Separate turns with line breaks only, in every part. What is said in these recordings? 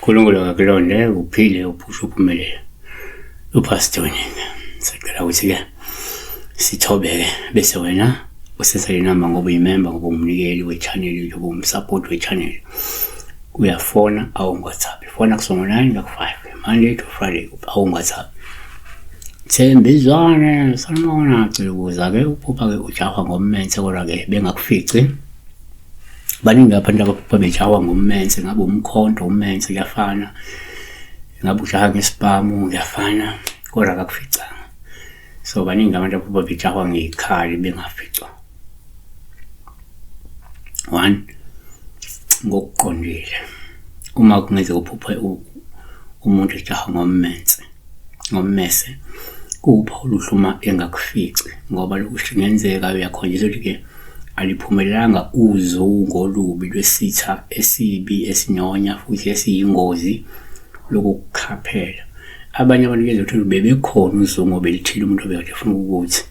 uNkulunkulu akakulonde uphile uphushe uphumelele. UPastor Weningi. Sicela ukuthi-ke sithobeke bese wena usesa le namba ngoba uyimemba ngoba umnikeli we-channel njengoba umsupport we-channel. Uyafona awungu-WhatsApp. Fona kusongo 9 naku-5 Monday to Friday awungu-WhatsApp. Thembizwane sanibona cela ukuza-ke uphupha-ke ujahwa ngommense kodwa-ke bengakufici. Baningi abantu abaphupha bejahwa ngommense ngabe umkhonto ummense kuyafana ngabe ujaha ngesibhamu kuyafana kodwa akakuficanga. So baningi abantu abaphupha bejahwa ngey'khali bengaficwa. One, ngokuqondile uma kungenzeka uphuphe umuntu ejaha ngommense ngommese kuwuphawu oluhle uma engakufici ngoba lokhu kungenzeka uyakhonjiswa ukuthi-ke aliphumelelanga uzungu olubi lwesitha esibi esinonya futhi esiyingozi lokukukhaphela. Abanye abantu kuyenzeka ukuthi bebekhona uzungu obelithile umuntu obekade efuna ukuthi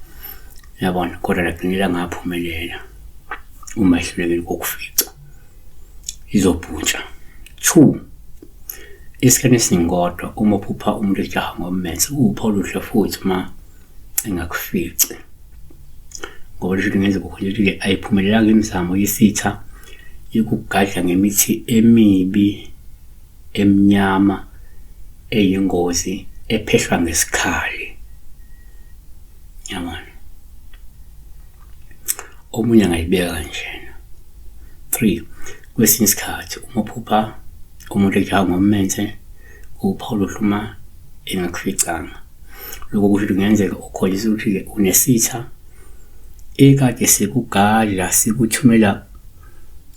uyabona kodwa lagcine langaphumelela uma ehlulekile ukukufica izobhuntsha. Two, isikhathi esiningi kodwa uma uphupha umuntu ejaha ngommense kuwuphawu oluhle futhi uma engakufici ngoba lisho ukuthi ngenzeka ukuthi-ke ayiphumelelanga imizamo yesitha yokugadla ngemithi emibi emnyama eyingozi ephehlwa ngesikhali. Yabona? Omunye angayibeka kanjena. 3 kwesinye isikhathi uma uphupha umuntu ejaha ngommense uphawu oluhle uma engakuficanga. Lokho kusho ukuthi kungenzeka ukhombisa ukuthi-ke unesitha ekade sikugadla sikuthumela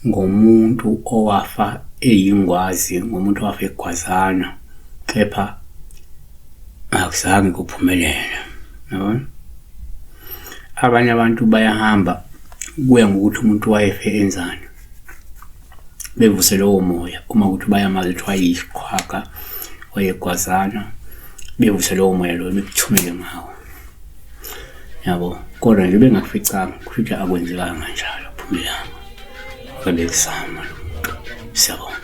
ngomuntu owafa eyingwazi, ngomuntu owafa egwazana, kepha akuzange kuphumelele. Yabona? Abanye abantu bayahamba kuya ngokuthi umuntu wayefe enzani. Bevuse lowo moya uma ukuthi bayamazi ukuthi wayeyisiqhwaga, wayegwazana, bevuse lowo moya loyo bekuthumele ngawo. Yabo, kodwa nje bengakuficanga kusho ukuthi akwenzekanga kanjalo, akuphumelelanga. Bebekuzama lo muntu. Siyabonga.